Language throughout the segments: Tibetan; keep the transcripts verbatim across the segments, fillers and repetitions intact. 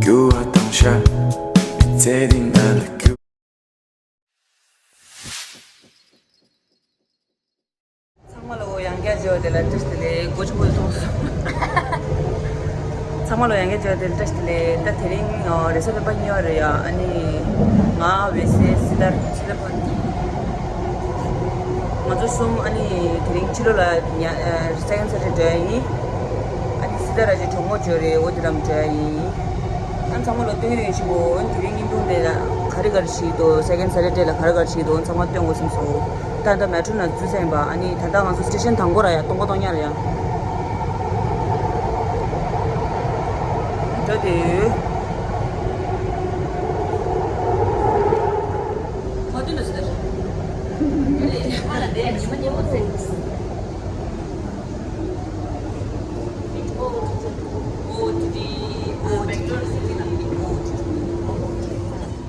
རྒྱུ་བ་དང་ཤ་མི་ཚེ་འདི་ང་ལ་རྒྱུ། ཚང་མ་ལ་ཡང་བསྐྱར་མཇལ་བ་དེ་ལ་བཀྲ་ཤིས་བདེ་ལེགས། གོ་ཆུང་བོ་མཐོང་སོང་། ཚང་མ་ལ་ཡང་བསྐྱར་མཇལ་བ་དེ་ལ་བཀྲ་ཤིས་བདེ་ལེགས། ད་དེ་རིང་ཨ་རེས་གཟའ་སྤེན་པ་གཉིས་པ་རེད་ཡ། ཨ་ནི་ང་འོད་ཟེར་སྲི་ཐར་སྲི་ཐར་ཕ་ང་ཚོ་གསུམ་ཨ་ནི་དེ་རིང་ཕྱི་ལོགས་ལ་ཉ་ཨ་སེ་ཀེན་ཌི་སེ་ཊར་ཌེ་འགྲོ་ཡ་ཡིན། ཨ་ནི་སྲི་ཐར་ར་ཅིག་གྲོགས་མོ་ཅིག་ཡོད་རེད། འོ་དེ་འགྲོ་ཡ་ཡིན། ཨ་ནི་ཚང་མ་ལ་སྟོན་རེ་ཞུ་གོ། ཨ་ནི་དེ་རིང་བརྙན་ཐུང་དེ་ལ་ག་རེ་ག་རེ་ཞིག་འདུག་སེ་ཀེན་ཌི་སེ་ཊར་ཌེ་ལ་ག་རེ་ག་རེ་ཞིག་འདུག་ཚང་མ་སྟོན་དགོས་བསམ་སོང་། ད་ལྟ་མེ་ཊྲོ་ནང་འཛུལ་ཚར་ཡིན་པ། ཨ་ནི་ད་ལྟ་ང་ཚོ་སི་ཊེ་ཤན་དང་པོ་ར་ཡ། སྟོང་པ་སྟོང་ཉག་ར་ཡ། འགྲོ་དུས།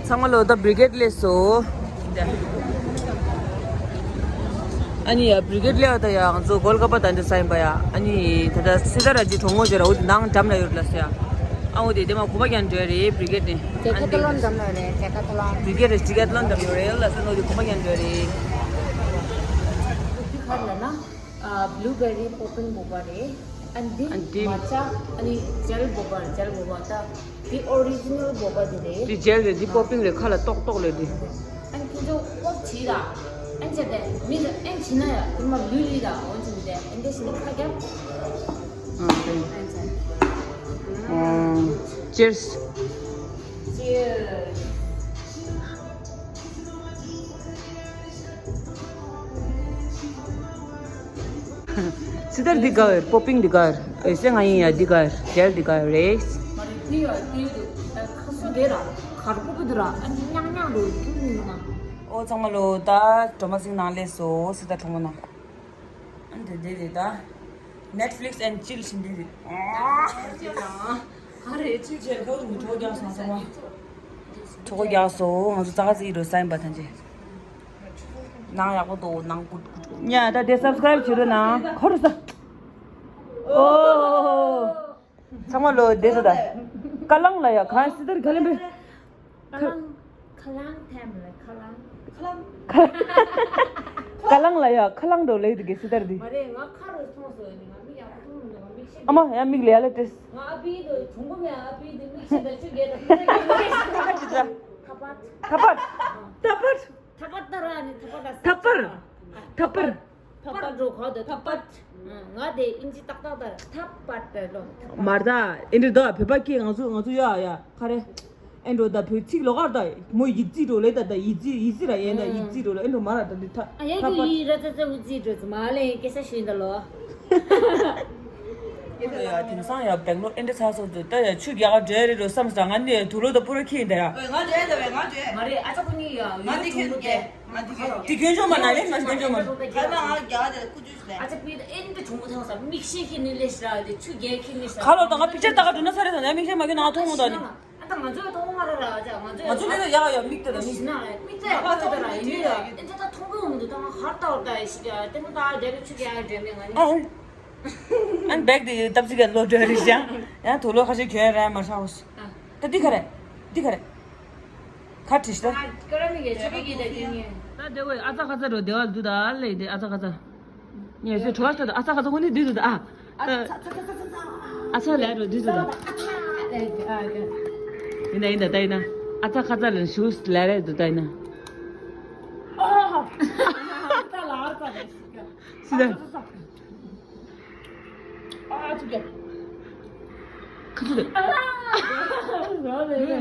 ཚང་མ་ལོ་ད་བྷི་རི་གེ་ཌི་སླེབས་སོང་། ཨ་ནི་ཡ་བྷི་རི་གེ་ཌི་སླེབས་ད་ཡ་ང་ཚོ་གོལ་ཀ་པ་ད་འདི་ས་ཡིན་པ་ཡ། ཨ་ནི་ད་ལྟ་སྲི་ཐར་ར་ཅིག་གྲོགས་མོ་ཅིག་ར་འོ་དེ་ནང་འགྲམ་ལ་ཡོད་ལ་ཟེར་ཡ། ཨ་འོ་དེ་དེ་མ་གོ་པ་ཀྱང་འགྲོ་རེད་བྷི་རི་གེ་ཌི་ནས། ཌེ་ཁེ་ཐ་ལོན་འགྲམ་ལ་རེད། ཌེ་ཁེ་ཐ་ལོན། བྷི་རི་གེ་ཌི་ཌེ་ཁེ་ཐ་ལོན་འགྲམ་ཡོད་རེད་ལ་ཟེར། འོ་དེ་གོ་པ་ཀྱང་འགྲོ་རེད། འདི་ག་རེ་ལབ་ན། ཨ། བྷི་ལུ་བེ་རི་པོ་པིང་བོ་པ་རེད། ཨ་འདི་ཨ་འདི་མ་ཅ། ཨ་ནི་ཇེལ་བོ་པ་རེད། ཇེལ་བོ་པ། ད་འདི་ཨོ་རི་ཇི་ནལ་བོ་པ་འདི་རེད། འདི་ཇེལ་རེད། འདི་པོ་པིང་རེད། ཁ་ལ་ཏོག་ཏོག་ལས་འདི། ཨ་ནི་ཁྱོད་ཚོ་ཨོ་བྱིས་ར། ཨ་ནི་བྱས་ཏེ་མི་ཚོ་ཨ་ནི་བྱིས་ན་ཡ་ཁྱོད་མ་ལུས་ལི་ར། འོ་བྱས་ཏེ་ཨ་ནི་དེ་བཞིན་ཁ་རྒྱབ། ཨ་ཨ་ནི་བྱས། ཨ། Cheers. Cheers. སྲི་ཐར་འདི་ག་རེད། པོ་པིང་འདི་ག་རེད། ཨེ་སེ་ང་ཡིན་ཡ་འདི་ག་རེད། ཇེལ་འདི་ག་རེད། མ་རེད། འདི་ཡ་འདི་འདུག་ཨ་ཁ་སོ་དེ་ར་གར་པོ་པོ་འདི་ར། ཨ་ཉག་ཉག་འདུག་ཁྱུག་མི་འདུག་ན། ཨོ་ཚང་མ་ལོ། ད་གྲོ་མ་སིང་ནང་སླེབས་སོང་། སྲི་ཐར་གྲོགས་མོ་ནང་། ཨ་འདི་འདི་འདི་ད་Netflix and chill བྱེད་འདི་འདི། ཨ་རེ་ཅི་བྱེད་ཁ་བུ་མི་གྲོགས་རྒྱག་སོང་ཚང་མ། གྲོགས་རྒྱག་སོང་། ང་ཚོ་ཙག་ཙིག་རོ་སའིན་པ་ཐམས་ཅད། ནང་ཡག་པོ་འདུག་ནང་ཀུ་ཀུ་ཀུ། ཡ་ད་དེ་སབ་སི་ཀ་རེབ་བྱེད་རོགས་གནང་། ཁོ་རུ་ས། ཨོ། ཚང་མ་ལོ་བསྡད་ས་ད། ཀ་ལང་ལ་ཡ་གང་སྲི་ཐར་ག་ལེན་པས། ཁ་ལང་། ཁ་ལང་ཐེམ་ལ་ཁ་ལང་། ཁ་ལང་། ཁ་ལང་ལ་ཡ་ཁ་ལང་འགྲོ་ལེ་དུ་གེ་སྲི་ཐར་འདི། མ་རེད། ང་ཁ་རུ་མཐོང་སོང་། ནི་ང་མིག་ཡག་པོ་མཐོང་མི་འདུག་ང་མིག་ཤེལ། ཨ་མ་ཡ་མིག་ལ་ཡ་ལ་ཏེས། ང་ཨ་པི་དུ་གྲུང་པོ་མེད། ཨ་པི་དུ་མིག་ཤེལ་དང་ཆུ་རྒྱས་དང་ཕུ་ར་གྱི་ཐ་པར། ཐ་པར། ཐ་པར། ཐ་པར་ད་ར་ནི་ཐ་པར་ད་ཐ་པར། ཐ་པར། ཐ་པར་འགྲོ་ག་ད་ཐ་པར། ང་དེ་ཨིན་ཇི་ཏག་ཏག་ད་ཐ་པར་ད་ལོ་ཐ་པར། མར་ད་ཨིན་ཇི་ད་བོད་པ་སྐད་ང་ཚོ་ང་ཚོ་ཡ་ཡ་ག་རེ། ཨེ་འགྲོ་ད་བོད་ཚིག་ལོགས་ཀར་ད་མོ་ཡིག་རྩིས་འགྲོ་ལེ་ད། ད་ཡིག་རྩིས་ཡིག་རྩིས་ར་ཡན་ད་ཡིག་རྩིས་འགྲོ་ལེ། ཨེ་འགྲོ་མ་ར་ད་འདི་ཐ་ཨ་ཡ་ཐ་གི་པ་ཡི་ར་ཙ་ཙ་འུ་རྩིས་འགྲོ་ཙི་མ་ལེ་སྐད་ཆ་ཤོད་ད་ལོ། ཨེ་འགྲོ་ཡ་དེང་སང་ཡ་བེང་ལོར་ཨེ་འདྲ་ཚ་སོ་ད། ད་ཡ་ཆུ་རྒྱག་ག་འགྲོ་རེད་རོ་བསམ་ས། ང་ནི་དུག་ལོག་ད་པུ་ར་ཁྱི་ཡིན་ད་ཡ། ང་འགྲོ་ད་བས་ང་འགྲོ། མ་རེད། ཨ་ཅག་ཁོ་གཉིས་ཡ་ང་འདི་ཁྱོད་ཀྱི་ང་འདི་ཁྱོད་དེ་ཁྱོད་ཆོ་མ་ན་ལེ་ང་ཁྱོད་ཆོ་མ་ན། ཨ་མ་ང་རྒྱག་དེ་ཁུ་ཅུས་ལེ། ཨ་ཅག་པི་ད་ཨེ་འདྲ་ཆུང་མོ་ཐང་ས་མིག་ཤེལ་ཁྱི་ནི་ལེ་ཤ་ར་དེ་ཆུ་རྒྱག་ཁྱི་ནི་ཤ། ཁ་ལོ་ད་ང་པིག་ཅར་ལྟ་ག་འགྲོ་ན་ས་རེད་ད། ཡ་མིག་ཤེལ་མ་གྱོན་ན་ང་མཐོང་མོ་ད་ནི། ཨ་ད་ང་ཚོ་ཡ་མཐོང་མ་ར་ར་ཨ་ཅག་ང་ཚོ་ང་ཚོ་ལེ་ད་ཡ་ཡ་མིག་ད་ད་མིག་ཤེལ་ན་མིག་ད་ཡ་ཁ་ད་ད་ར་ཡིན་ཡ། ཨེ་ད་ད་མཐོང་གི་མི་འདུག་ད་ང་ཧར་ལྟ་བར་ད་ཡ་ཤི་ཡ་ལྟད་མོ་ལྟ་བར་འདྲ་ཆུ་རྒྱག་འདྲ་མེད་ང་ནི། ཨ་ཨ་ནི་བེག་དེ་སྟབས་ཅིག་ག་ལོ་འགྲོ་རེད་ཤག་ཡང་དུག་ལོག་ཁ་ཤས་གྱོན་ར་མ་ཧྲ་ཧོ་སི། ད་འདི་ག་རེ། འདི་ག་རེ། ཁ་བྲིས་ཤག་ད་དེ་བས་ཨ་ཚ་ཁ་ཚ་རོ་བདེ་བ་འདུག་ད་ལེ་དེ་ཨ་ཚ་ཁ་ཚ། ངས་ཚོ་གྲོགས་ཐོག་ད་ཨ་ཚ་ཁ་ཚ་ཁོ་ནི་འདུག་འདུག་ད་ཨ། ཨ་ཚ་ལས་རོ་འདུག་འདུག་ད། ཡིན་ད་ཡིན་ད་ད་ཡིན་ན་ཨ་ཚ་ཁ་ཚ་ལ་ཞུ་ལས་རེད་འདུག་ད་ཡིན་ན། ཨ་ཚ་ལ་ཨ་ཚ་ལ་ཞུ་ག་སི་ད། ཨ་ཚ་ཁ་ཚ་རེད།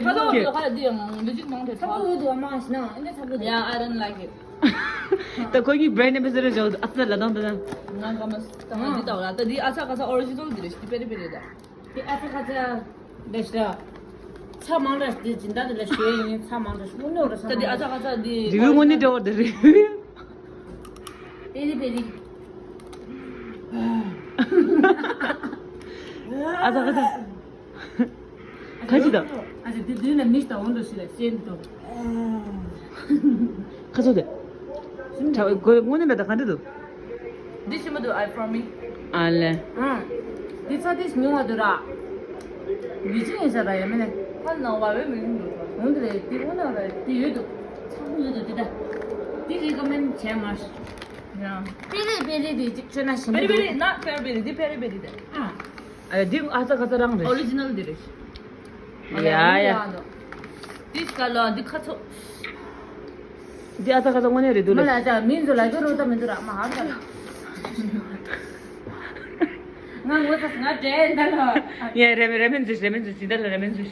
ཁ་ཚ་ཁ་ཚ་འདི་ཡང་ལི་ཇིད་མང་དེ་ཚ་པོ་འོས་འདུག་ཨ་མ་ཞིག་ན་ཨེ་འདྲ་ཚ་པོ་འདུག Yeah, I don't like it. ད་ཁོ་གཉིས་brand ambassador འཇོག་ཨ་ཚ་ལ་དང་དེ་དང་། ང་ག་མ་ད་ང་འདི་ལྟ་བ་ལ་ད་འདི་ཨ་ཚ་ཁ་ཚ་ཨོ་རི་ཇི་ནལ་འདི་རེད། ཤི་པེ་རི་པེ་རི་ད། དེ་ཨ་ཚ་ཁ་ཚ་འདི་ཤི་ར། ཚ་མང་ར་དེ་སྦྱིན་བདག་དེ་ལ་ཞོལ་ཡིན། ཚ་མང་ར་ཤི་མུ་ནོ་ར་ས་ད་འདི་ཨ་ཚ་ཁ་ཚ་འདི་རི་བུ་ངོ་ནི་འདྲ་བར་དེ་རི་བུ། པེ་རི་པེ་རི། ཨ་ཚ་ཁ་ཚ། ཁ་ཅིག་དང་། ཨ་ཅེ་དེ་དུས་ལ་མི་ལྟ་འོང་འགྲོ་ཞིག་ལ་ཤེས་འདུག་ཁ་ཚོ་དེ། ཁྲ་དགོས་དངོས་གནས་ལ་ད་ག་འདྲ་འདུག་འདི་ཞིམ་པོ་འདུག I promise. ཨ་ལེ། ཨང་། འདི་ཚ་དེ་ཉུང་བ་འདུག་ར། ཡུལ་ཅི་ཡིན་ས་ར་ཡ་མེ་ནས། ཁ་ནང་བ་བའི་མི་འདུག་འོང་འདི་རེད་འདི་འོང་ན་ར་འདི་ཡོད་འདུག་ཚ་པོ་ཡོད་འདུག་འདི་ད། འདི་རི་ཀོ་མེན་བྱས་མ། ཡ། པེ་རི་པེ་རི་འདི་གཅིག་བཅོས་ན་ཞིམ་པོ་འདུག Peri peri, not peri peri, འདི་peri peri དེ། ཨ། ཨ་འདི་ཨ་ཙ་ཁ་ཙ་རང་རེད། Original འདི་རེད། ཡ་ཡ། འདི་སྐ་ལ་འདི་ཁ་ཚོ། འདི་ཨ་ཙ་ཁ་ཙ་དངོས་གནས་རེད་འདུག་ལ། མ་ལ་ཅག་མིན་ཚོ་ལ་གི་རོ་ད་མི་འདུག་ར་མ་ཧ་ད། ང་ངོ་ཚ་ང་འདྲེ་འདི་ལ། ཡ་རེ་མེན་རེ་མེན་འཛུལ་རེ་མེན་འཛུལ་ཇི་འདི་ལ་རེ་མེན་འཛུལ།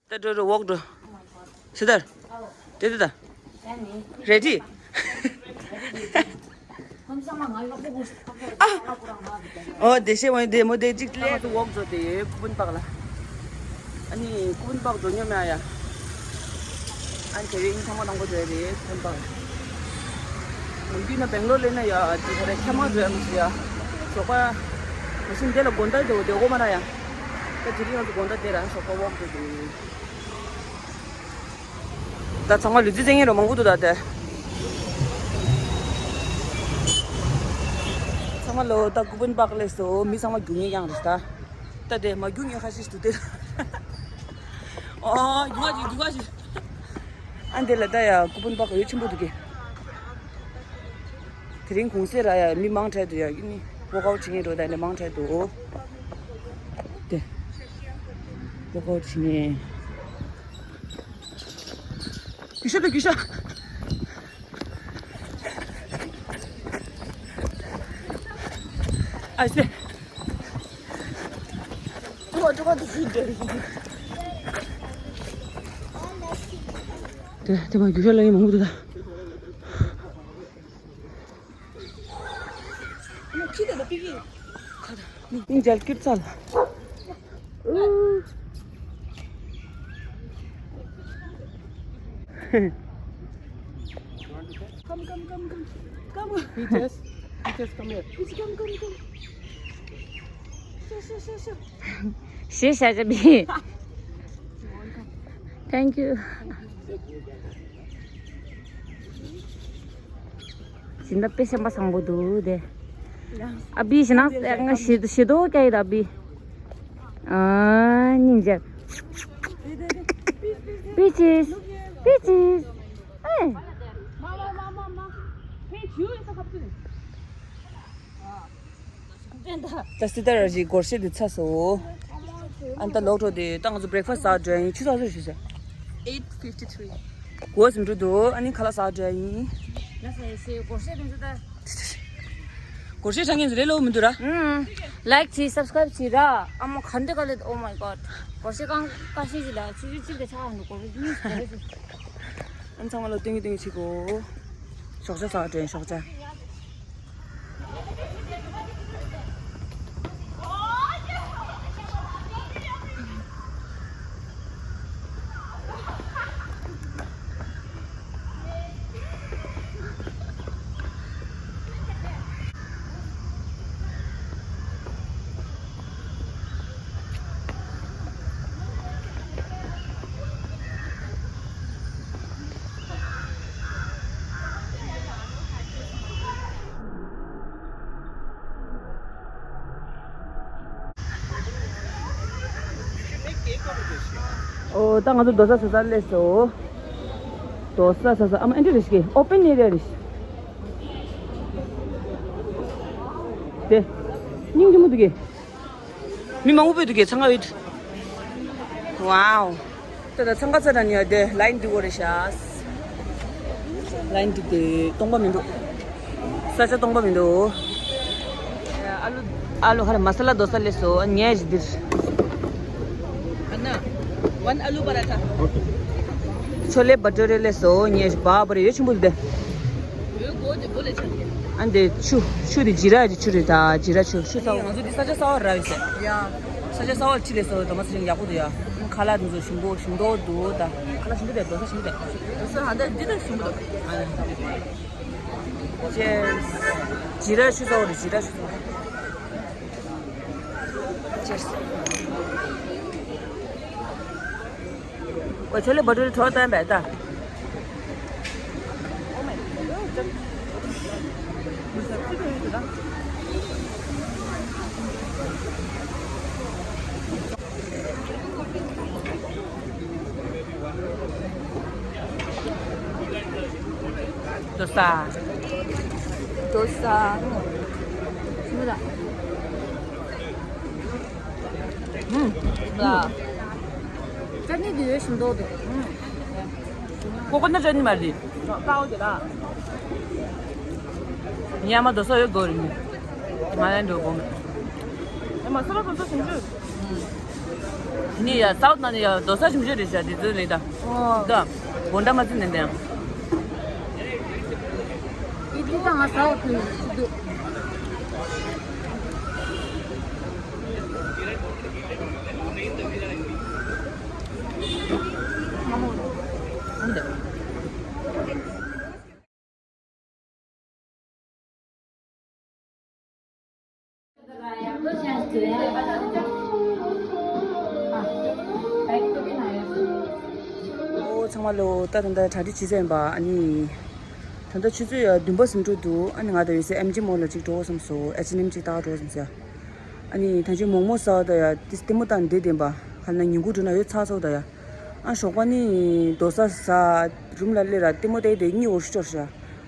ད་འགྲོ་འགྲོ་ཝོག་འགྲོ། སི་ཏར། དེ་དེ་ད། རེ་ཌི། ཨ། ཨོ་དེ་ཤེས་ཝང་དེ་མོ་དེ་གཅིག་ལས་དུ་ཝོག་འགྲོ་དེ་ཀུ་པུན་པག་ལ། ཨ་ནི་ཀུ་པུན་པག་འགྲོ་ཉོ་མེད་ཨ་ཡ། ཨ་ནི་དེ་རིང་ཚང་མ་དང་པོ་འགྲོ་ཡ་རེད་ཀུ་པུན་པག་ལ། མུ་གི་ན་བེང་ལོར་ལེན་ན་ཡ་དེ་ཁ་རེ་ཁྱ་མ་འགྲོ་ཡ་མི་སྲིད་ཡ། ཞོགས་པ། མ་སྲིད་དེ་ལ་དགོང་དག་དེ་འོ་དེ་འོ་མ་ར་ཡ། ད་དེ་རིང་ང་ཚོ་དགོང་དག་དེ་ར་ཞོགས་པ་ཝོག་འགྲོ་དེ། ད་ཚང་མ་ལུས་རྩལ་རྩེད་མཁན་རོ་མང་པོ་འདུག་ད་དེ། ཚང་མ་ལོ་ད་ཀུ་པུན་པག་ལས་སོ་མི་ཚང་མ་རྒྱུག་མཁན་རྐྱང་རེད་ད། ད་དེ་མ་རྒྱུག་མཁན་ཁ་ཤས་ཤིག་འདུག་དེ། ཨོ་རྒྱུག་པ་ཞིག་རྒྱུག་པ་ཞིག་ཨ་འདི་ལ་ད་ཡ་ཀུ་པུན་པག་ཡོད་ཆེན་པོ་འདུག་གི། དེ་རིང་གུང་སེང་ར་ཡ་མི་མང་དྲགས་འདུག་ཡ་ནི་ཝོག་ཨའུཊ་བྱེད་མཁན་རོ་ད་ནི་མང་དྲགས་འདུག་དེ། ཝོག་ཨའུཊ་བྱེད་མཁན། རྒྱུག་ཤོག་ད་རྒྱུག་ཤོག་ཨ་སེ། ཀྲུ་ག་ཀྲུ་ག་དུ་ཤུལ་དེ། དེ་དེ་མ་རྒྱུག་ཤོག་ལ་ཡིན་མང་པོ་འདུག་ད། ཁྱི་དེ་ལ་པི་ཀི། ཁ་ད། མིང་མཇལ་ཀིར་ཚལ། Come, come, come, come. Come. Peaches, Peaches, come here. Peaches, come, come, come. Sure, sure, sure, sure. ཞེས་བྱ་བྱ་བི། Thank you. སྦྱིན་བདག་དཔེ་སེམས་པ་བཟང་པོ་འདུག་དེ། ཨ་བི་ཞེ་ན་ང་ཞེ་ཞེ་དོ་ཀྱ་ཡི་ད་བི། ཨ་སྙིང་རྗེ། Peaches, Peaches. ཨེ། ད་སི་ཏ་ར་ཇི་སྒོར་གཞས་འདི་ཚར་སོང་། ཨ་ནི་ད་ལོག་འགྲོ་དེ་ད་ང་ཚོ་breakfast ཟ་འགྲོ་ཡིན། ཆུ་ཚོད་ག་ཚོད་ཞུ་ཟེར། Eight fifty-three. གོ་ཟིན་འགྲོ་འདུག་ཨ་ནི་ཁ་ལག་ཟ་འགྲོ་ཡིན། ལ་ས་ཡེ་སི་སྒོར་གཞས་འདི་ཚོ་ད། སྒོར་གཞས་ཆ་ངེས་རེ་ལོ་མི་འདུག་ར། ཨུམ། Like བྱེད་subscribe བྱེད་ར། ཨ་མ་ག་འདྲ་ག་ལེ། Oh my god. སྒོར་གཞས་གང་ག་ཤེས་ཀྱི་ལ་ཆུ་ཆུ་ཆུ་ག་ཆ་ག་འདུག་སྒོར་གཞས་གཉིས་ཀྱི་རེ་ཞུ། ཨ་ནི་ཚང་མ་ལ་སྟོན་གི་སྟོན་གི་བྱེད་གོ། ཞོགས་ཇ་ཟ་འགྲོ་ཡིན་ཞོགས་ཇ། ཨོ་ད་ང་ཚོ་རྡོ་ས་ཟ་ས་སླེབས་སོང་། རྡོ་ས་ཟ་ས་ཨ་མ་ཨེ་འདྲ་རེ་ཞིག་གི་open area རེ་ཞིག་དེ། སྙིང་རྗེ་མོ་འདུག་གི། མི་མང་པོ་འདུག་གི་འཚང་ཁ་ཡོད། Wow. ད་ད་འཚང་ཁ་ཚ་དྲགས་ནི་ཡ་དེ་line འདི་གོ་རེ་ཤག line འདི་དེ་སྟོང་པ་མི་འདུག་ས་ཆ་སྟོང་པ་མི་འདུག་ཨ་ལུ་ཨ་ལུ་ཧ་ལ་མ་ས་ལ་རྡོ་ས་སླེབས་སོང་། ཨ་ངས་ཞིག་འདིར། Anna, one aloo paratha. ཆོ་ལེ་བ་ཏོ་རེ་སླེབས་སོང་། ངས་ཞིག་བ་བ་རེ་ཡོད་ཆེན་པོ་འདི། ཨ་འདི་ཆུ་ཆུ་འདི་ཇི་ར་གི་ཆུ་རེད་ད། ཇི་ར་ཆུ་ཆུ་ཚ་བོ། ང་ཚོ་འདི་ས་ཆ་གསར་པ་རག་ཡོད་ཟེར། ཡ། ས་ཆ་གསར་པ་ཅིག་སླེབས་སོང་། དོ་མ་ས་ཆ་ཡག་པོ་འདུག་ཡ། ཁ་ལག་འདི་ཚོ་ཞིམ་པོ་ཞིམ་མདོག་འདུག་ད། ཁ་ལག་ཞིམ་པོ་རེད། རྡོ་ས་ཞིམ་པོ་རེད། རྡོ་ས་ཧ་འདི་འདི་ད་ཞིམ་པོ་འདུག་ཨ། Cheers. ཇི་ར་ཤུ་སོ་རི་ཇི་ར་ཤུ་སོ། Cheers. ཨོ་ཆོ་ལེ་བ་ཏུ་ལི་ཁྲོ་ཏན་བེ་ད། Dosa. Dosa. ཨུམ། ལ། ཅ་ནི་འདི་ཡོད་ཤིང་ཏོག་འདུག་ཀོ་ཀོ་ནཊ་ཅ་ནི་མ་རེད། ཀའོ་དེ་ལ། ཉ་མ་དོ་ས་ཡོད་དགོས་རེད་མི། ང་ལན་འགྲོ་དགོས་མེད། ཨེ་མ་སོ་ར་དོ་ས་ཞིམ་ཤོས། ནི་ཡ་སའུ་ཐི་ན་ནི་ཡ་དོ་ས་ཞིམ་ཤོས་རེད་ཤག་དེ་ཚོ་རེད་ད། ཨོ། ད་སྒོ་འདྲ་མ་ཚིག་ནན་ཏན། ཨི་ལི་ད་ང་སའུ་ཐི་ནས་ཤི་འདུག་ཨོ་ཚང་མ་ལོ། ད་ད་ད་གྲ་སྒྲིག་བྱེད་ས་ཡིན་པ། ཨ་ནི་ད་ད་ཆུ་ཚོད་ཡ་བདུན་པ་ཟིན་འགྲོ་འདུག་ཨ་ནི་ང་ད་ཡོད་སའི་ཨེམ་ཇི་མོལ་ལ་ཅིག་འགྲོ་བསམ་སོང་། ཨེཆ་ཨེན་ཨེམ་ཅིག་ལྟ་འགྲོ་བསམ་སོང་ཡ། ཨ་ནི་ད་ཅི་མོག་མོག་ཟ་བ་ད་ཡ་ཏི་ལྟད་མོ་ལྟ་འདི་བདེན་པ། ཧ་ན་ཉིན་གུང་འགྲོ་ན་ཡོད་ཚ་ཚ་བ་ད་ཡ། ཨ་ཞོགས་པ་ནི་རྡོ་ས་ཟ། རུམ་ལ་སླེབས་ར་ལྟད་མོ་བལྟས་དེ་གཉིད་འོ་ཤུ་ཤོར་ཤག་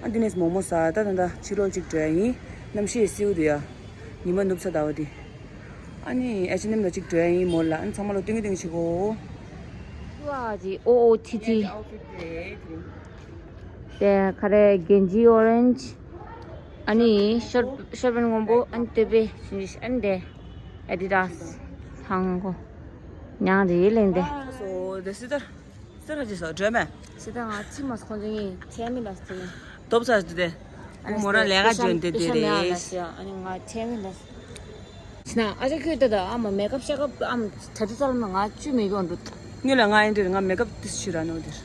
ཨ་འདི་ནས་མོག་མོག་ཟ། ད་ད་ད་ཕྱི་ལོགས་ཅིག་འགྲོ་ཡ་ཡིན། གནམ་གཤིས་བསིལ་བོ་འདུག་ཡ། ཉི་མ་ནུབ་ཚ་ད་བ་དེ། ཨ་ནི་ཨེཆ་ཨེན་ཨེམ་ལ་ཅིག་འགྲོ་ཡ་ཡིན་མོལ་ལ། ཨ་ནི་ཚང་མ་ལོ་སྟོན་གི་སྟོན་གི་བྱེད་གོ། ཨོ་ཨོ་ཐི་ཐི། དེ་ག་རེ་གན་ཇི་ཨོ་རེན་ཇི། ཨ་ནི་ཤོར་ཤོར་པན་སྔོན་པོ། ཨ་ནི་སྟོད་པའི་ཞིང་ཞིང་། ཨ་ནི་དེ་ཨེ་ཌི་ཌ་སི་ཧང་གོ། ཉང་རེ་ལེན་དེ། སོ་དེ་སི་ཏར་སི་ཏར་ཧ་ཅི་སོ་སྒྲོལ་མེ། སི་ཏར་ང་ཚི་མ་སོ་ཁོང་ཚོ་ངའི་ཁྱེད་མི་ལ་སི་ཏར་ངའི་ཏོབ་ཚ་སི་ཏེ། ཨ་ནི་མོ་ར་ལས་ཀ་ཇོན་ཏེ་ཏེ་རེ། ཨ་ནི་ང་ཁྱེད་མི་ལ་སི། ཤི་ན་ཨ་ཅག་ཁྱོད་ལྟ་ད་ཨ་མ་མེ་ཀབ་ཤེ་ཀབ་ཨ་མ་ད་དུ་ཙལ་མ་ང་བཅུ་མེ་གོ་འགྲོ། ངས་ལ་ང་ཡིན་དེར་ང་མེ་ཀབ་ཏིས་ཆུ་ར་ནོ་དེར།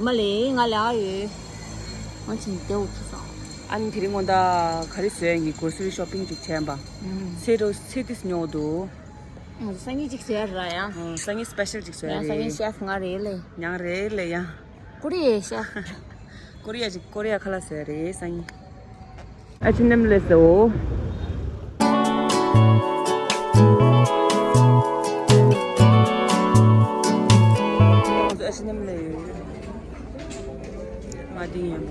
མ་ལེ་ང་ལ་ཨ་ཡོད། ང་ཆེན་དེ་འུ་ཁི་སང་། ཨ་ནི་དེ་རིང་ངོ་ད་ག་རེ་བཟོས་ཡིན་གི་གོ་སི་རི་ཤོ་པིང་ཅིག་བྱས་པ། ཚེ་རོ་ཚེ་ཏིས་ཉོ་འདུག་སང་ཉིན་ཅིག་བཟོས་ར་ཡ། སང་ཉིན་སི་པེ་ཤལ་ཅིག་བཟོས་ཡ། སང་ཉིན་ཤེ་ཕི་ང་རེད་ལེ། ཉང་རེད་ལེ་ཡ། ཀོ་རི་ཡའི་ཤེ་ཕི། ཀོ་རི་ཡ་ཅིག་ཀོ་རི་ཡ་ཁ་ལག་བཟོས་རེད་སང་ཉིན། ཨ་ཆི་ནམ་ལེ་སོ། ཨ་ཆི་ནམ་ལེ། མ་དེ་ཡིན།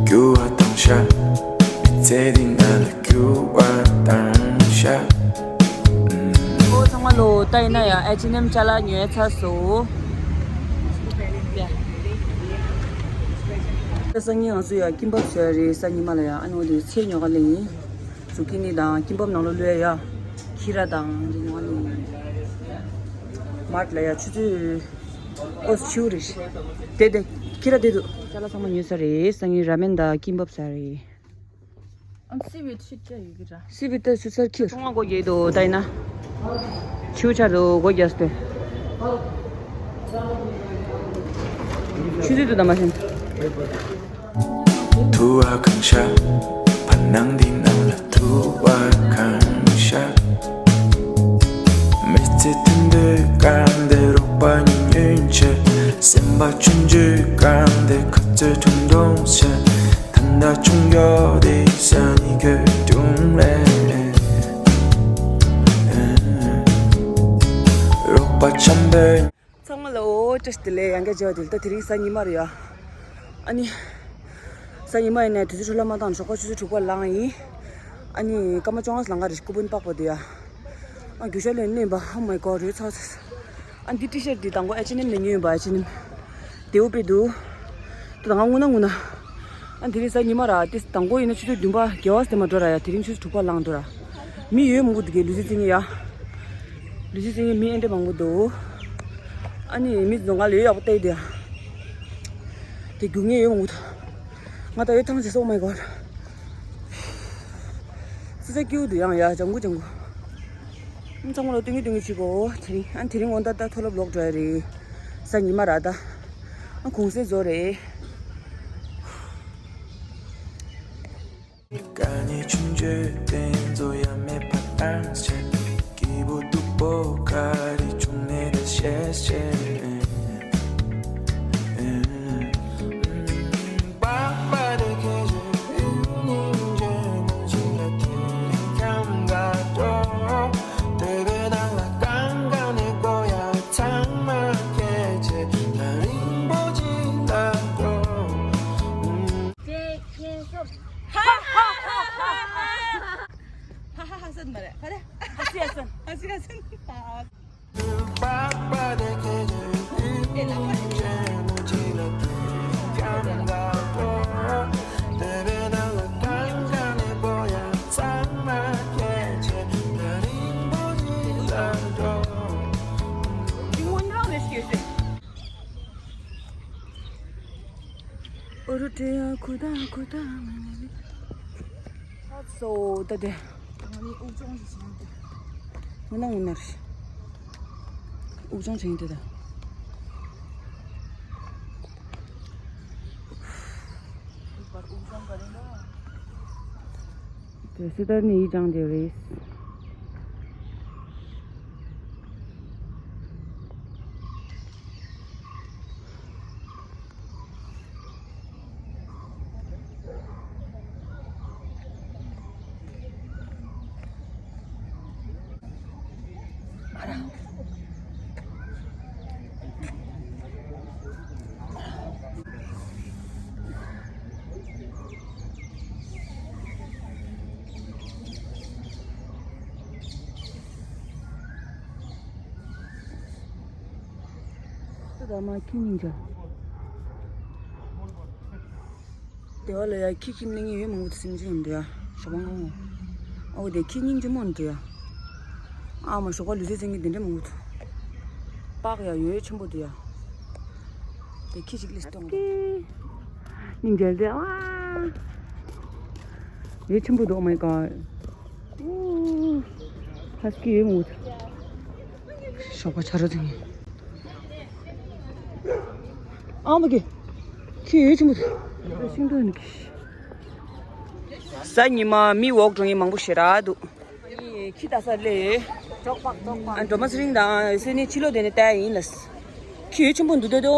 རྒྱུ་བ་དང་ཤ། མི་ཚེ་འདི་ང་ལ་རྒྱུ་བ་དང་ཤ། ཨོ་ཚང་མ་ལོ། ད་ཡིན་ན་ཡང་ཨེ་ཆི་ནེམ་ཅ་ལག་ཉོས་ཚར་སོང་། ད་སང་ཉིན་ང་ཚོ་ཡང་ཀིམ་པབ་བཟོས་རེད། སང་ཉིན་མ་ལ་ཡང་ཨ་ནི་འོ་དེ་ཚལ་ཉོ་ག་ལེན་ཡིན། ཛུ་ཀི་ནི་དང་ཀིམ་པབ་ནང་ལོ་ལོས་ཡ། ཁི་ར་དང་འདི་ཉོ་ག་ལེན་ཡིན། མར་ལ་ཡ་ཆུ་ཚོད། ཨོ་ཆུ་རེད། དེ་དེ་ཁྱེད་ར་དེ་དུ་ཅ་ལག་ཚང་མ་ཉོས་ཚར་རེད། སང་ཉིན་ར་མེན་དང་ཀིམ་པབ་ཟ་རེད། ཨང་སི་བི་ཆི་ཅ་ཡོད་ཀྱི་ར། སི་བི་ཏ་སུ་ཚར་ཁྱེར། ཚོང་བ་སྒོ་རྒྱག་དོ་ད་ཡིན་ན། ཆུ་ཆར་དུ་སྒོ་རྒྱག་སྟེ། ཆུ་ཚོད་དུ་ད་མ་ཤེས། ཐུ་བ་གང་ཤ། བར་སྣང་འདི་ནང་ལ་ཐུ་བ་གང་ཤ། མི་ཚེ་དུད་འགྲོའི་སྐར་འདི་རོགས་པ་ཉིད་ཉོན་ཆེ། སེམས་པ་ཆུང་ཆུང་སྐར་འདི་ཁ་རྩོད་ཁྲུང་ཁྲུང་ཆེ། ད་ལྟ་ཆུང་ཡོད་དེ་ས་ནི་གོ་ཀྲུང་ལེ་ལེ། རོགས་པ་འཆམ་པོའི། ཚང་མ་ལོ་བཀྲ་ཤིས་བདེ་ལེགས། ཡང་བསྐྱར་མཇལ་བ་དེ་ལ། ད་དེ་རིང་གཟའ་ཉི་མ་རེད་ཡ། ཨ་ནི། གཟའ་ཉི་མ་ཡིན་ནའི་དུས་ཚོད་འཕྲོ་བརླག་མ་བཏང་། ཞོགས་པ་ཆུ་ཚོད་དྲུག་པ་ལངས་ཡིན། ཨ་ནི་སྐར་མ་བཅོ་ལྔ་ལང་ག་རེ་སྐུ་དཔོན་པགས་པ་དེ་ཡ། ཨ་རྒྱུ་ཤ་ལོན་ནོན་པ། Oh my God རོལ་ཚ་ཚ། ཨ་འདི་ཊི་ཤར་འདི་དང་པོ་ཨེ་ཆི་ནེམ་ནས་ཉོས་ཡིན་པ། ཨེ་ཆི་ནེམ། དེའུ་པེ་འདུག་ད་ང་ངུ་ན་ངུ་ན། ཨ་འདི་རིང་གཟའ་ཉི་མ་ར། དེ་དང་པོ་ཡིན་ན་ཆུ་ཚོད་བདུན་པ་རྒྱལ་བ་སྟེ་མ་འགྲོ་ར་ཡ། དེ་རིང་ཆུ་ཚོད་དྲུག་པ་ལངས་འདུག་ར། མི་ཡོད་མང་པོ་འདུག་གས། ལུས་རྩལ་རྩེད་མཁན་ཡ། ལུས་རྩལ་རྩེད་མཁན་མི་ཨེ་འདྲ་མང་པོ་འདུག་ཨ་ནི་མི་རྫོང་ཁ་ལ་ཡོད་ཡག་པོ་བལྟས་དེ་ཡ། དེ་རྒྱུག་མཁན་ཡོད་མང་པོ་འདུག་ང་ད་ཡོད་ཐང་ཆད་སོང་། Oh my God སི་ས་སྐྱིད་པོ་འདུག་ཡང་ཡ། ལྗང་གུ་ལྗང་གུ། ཚང་མ་ལ་སྟོན་གྱི་སྟོན་གྱི་བྱེད་དགོས། དེ་རིང་ཨ་དེ་རིང་འོ་ད་ད་མཐོ་སློབ་ལོག་འགྲོ་ཡ་རེད། གཟའ་ཉི་མ་ར་ད། ཨ་གུང་སེང་རྫོགས་རེད། ཧ་ཧ་ཧ་ཧ། ཧ་ཧ་ཧ་ཟེར་མ་རེད། ཧ་རེད། ཧ་སི་ཧ་སན། ཧ་སི་ཧ་སན། ཨོ་རུ་ཏྲེ་ཡ་ཁུ་ད་ཁུ་ད། སོ་ད་དེ། ང་ནི་དབུགས་སྦྱོང་ཞིག་བྱེད་ཡོང་དུས། ང་ན་ང་ན་རེད། དབུགས་སྦྱོང་བྱེད་ཡོང་དུས་ད། དེ་སི་ཏར་ནི་ཡི་ཅང་དེ་རེད། ད་མ་ཁྱི་སྙིང་རྗེ། དེ་བ་ལ་ཡ་ཁྱི་ཁྱིམ་ནས་ངས་ཡོད་མང་པོ་དེ་སེམས་ཅན་འདུག་ཡ། ཞོགས་པ་སྔ་མོ། ཨོ་དེ་ཁྱི་སྙིང་རྗེ་མོ་འདུག་ཡ། ཨ་མ་ཞོགས་པ་ལུས་རྩལ་འཛིན་གྱི་དེ་འདྲ་མང་པོ་འདུག་པགས་ཡ་ཡོད་ཆེན་པོ་འདུག་ཡ། དེ་ཁྱི་ཞིག་ལས་གཏོང་གི། སྙིང་རྗེ་དེ་ཨ། ཡོད་ཆེན་པོ་འདུག Oh my god. ཧ་སི་ཀི་ཡོད་མོད། ཞོགས་པ་ཆ་རོ་དེ། ཨ་མ་གི། ཁྱི་ཡོད་ཆེན་པོ་འདུག་ཤིང་ཏོག་ནི་གི། གཟའ་ཉི་མ་མི་ཝོག་འགྲོ་མཁན་མང་པོ་ཞེ་དྲག་འདུག་ཁྱི་ལྟ་ས་སླེབས་ཡོད། འགྲོ་མ་སི་རིང་དང་སེ་ནི་ཕྱི་ལོགས་དེ་ནས་བལྟས་ཡིན་ལ། ཁྱི་ཡོད་ཆེན་པོ་འདུག་ད་དོ།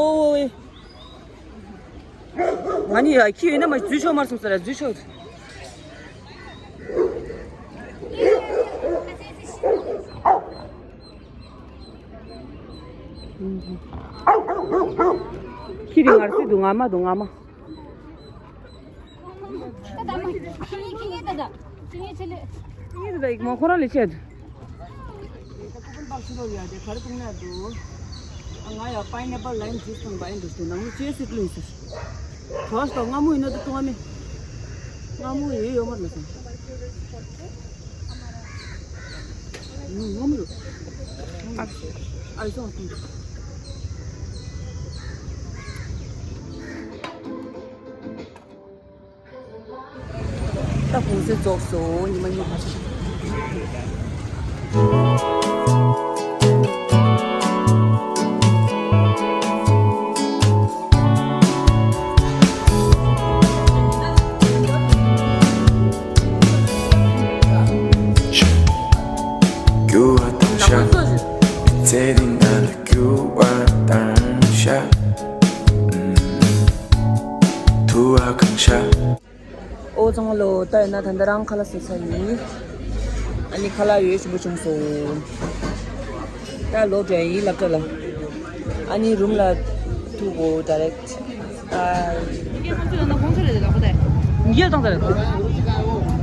ང་ནི་ཡ་ཁྱི་ཡོད་ན་མ་འཛུལ་ཆོག་མར་སོང་ཟེར་ལ་འཛུལ་ཆོག་ཁྱི་རི་ངར་སི་འདུག་ངར་མ་འདུག་ངར་མ། ད་ད་མ། ཁྱི་ངན་ད་ད། ཁྱི་ངན་ཆེ་ལེ། ཁྱི་ངན་ད་ད་ཡིག་མ་ཁོ་རང་ལས་ཆད། ད་ཀུ་པན་པག་ཕྱི་ལོགས་ཡ་དེ་ག་རེ་བཏུང་ན་འདུག་ང་ཡ་pineapple lime juice དང་བ་ཡིན་འདུག་ཟེར་ནང་ལོ་ཅེ་སི་ཀླུ་ཡིན་ཟེར། གྲོ་སྟོ་སྔ་མོ་ཡིན་ན་དུ་བཏུང་བ་མེད། སྔ་མོ་ཡོད་ཡོད་མར་མ་སོང་། ངོ་མི་རུ། ཨ་ཨ་སོང་སོང་། ད་གུང་སེང་རྫོགས་སོང་། ཉི་མ་གཉིས་ཕར་ཕྱིན། རྒྱུ་བ་དང་ཤ། ཚེ་རིང་ང་ལ་རྒྱུ་བ་དང་ཤ། ཐུ་བ་གང་ཤ། ཨོ་ཚང་མ་ལོ། ད་ཡིན་ན་ད་ལྟ་རང་ཁ་ལག་ཟས་ཚར་ཡིན། ཨ་ནི་ཁ་ལག་ཡོད་ཆེན་པོ་བྱུང་སོང་། ད་ལོག་འགྲོ་ཡིན་སློབ་གྲྭ་ལ། ཨ་ནི་རུམ་ལ་ཐུག་གོ་direct། Bye. ངས་ང་ཚོ་ཡང་ན་དགོང་ཚོད་རེད་དེ་ལག་པ་དེ། ངས་བཏང་ཚར་རེད་དེ།